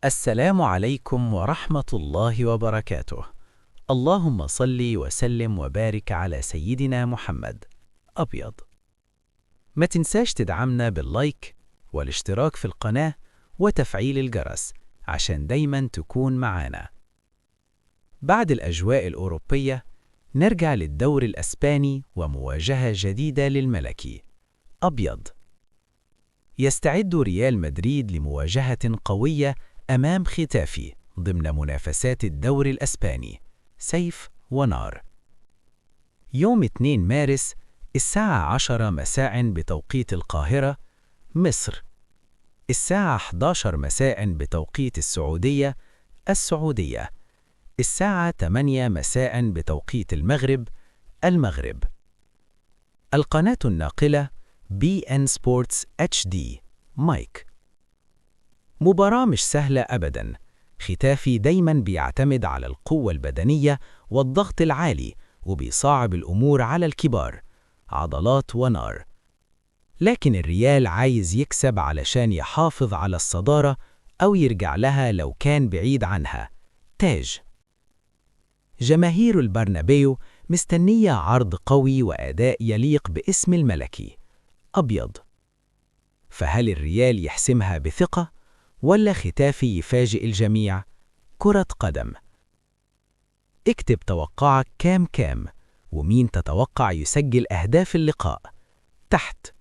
السلام عليكم ورحمة الله وبركاته. اللهم صل وسلم وبارك على سيدنا محمد. أبيض. ما تنساش تدعمنا بال like والاشتراك في القناة وتفعيل الجرس عشان دايما تكون معانا. بعد الأجواء الأوروبية نرجع للدوري الأسباني ومواجهة جديدة للملكي. أبيض. يستعد ريال مدريد لمواجهة قوية أمام ختافي ضمن منافسات الدوري الأسباني، سيف ونار. يوم 2 مارس الساعة 10 مساء بتوقيت القاهرة، مصر. الساعة 11 مساء بتوقيت السعودية، السعودية. الساعة 8 مساء بتوقيت المغرب، المغرب. القناة الناقلة beIN Sports HD مايك. مباراة مش سهلة أبداً. ختافي دايماً بيعتمد على القوة البدنية والضغط العالي وبيصعب الأمور على الكبار، عضلات ونار. لكن الريال عايز يكسب علشان يحافظ على الصدارة أو يرجع لها لو كان بعيد عنها. تاج. جماهير البرنابيو مستنية عرض قوي وأداء يليق باسم الملكي. أبيض. فهل الريال يحسمها بثقة ولا ختافي يفاجئ الجميع؟ كرة قدم. اكتب توقعك كام كام، ومين تتوقع يسجل أهداف اللقاء تحت.